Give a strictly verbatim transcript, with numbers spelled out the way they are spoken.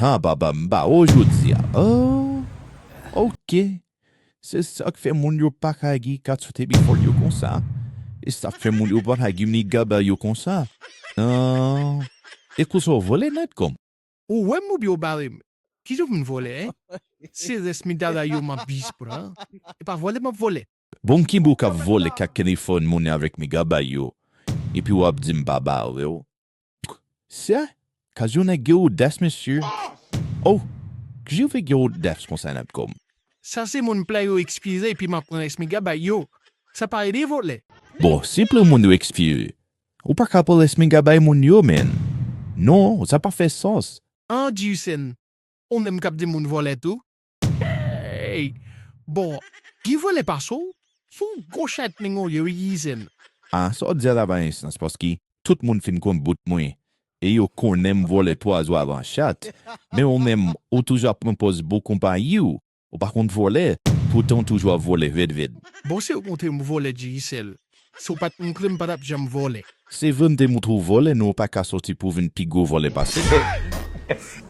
Ha, baba, m ba w jodi a. Oh, ok. Se sa k fè moun yo pa ka gi Katsu Tepifòn yo konsa. E sa k fè moun yo pa ka gi Migaba yo konsa. Ah, e konsa w vole nèt kòm. Ou wè m oubyen w bare m? Kijan pou m vole, en? Se rès Migaba yo m ap jis pran. E pa vole m ap vole. Bon, ki boug k ap vole kat telefòn moun avèk Migaba yo? Epi w ap di m pa bare w. Sè, kaz yon nèg gen odès, mesye. Oh, kijan w fè gen odès konsa nèt kòm? Sa se moun plè yo ekspire epi m ap pran rès Migaba yo. Sa pa ede vole. Bon, si plè moun yo ekspire, ou pa ka pran rès Migaba moun yo, men. Non, sa pa fè sans. An, Jisen, ou menm k ap di moun vole tou? Hey! Bon, ki vole pase w? Sou gwo chat nèg ou ye wi, Jisen. Ah, sa w di a la pa gen sans, paske tout moun fin konn bout mwen. E yo konnen m vole twa zwa avan chat. Men ou menm, ou toujou ap pran pòz bon konpayi w. Ou pa konn vole, poutan w toujou ap vole vèt vèt. Bon, se ou montre m vole, Jisen. Si w pa t montre m, pa t ap janm vole. Se vre m te montre w vole, men ou pa ka sòti pou w vin pi gwo vole pase m.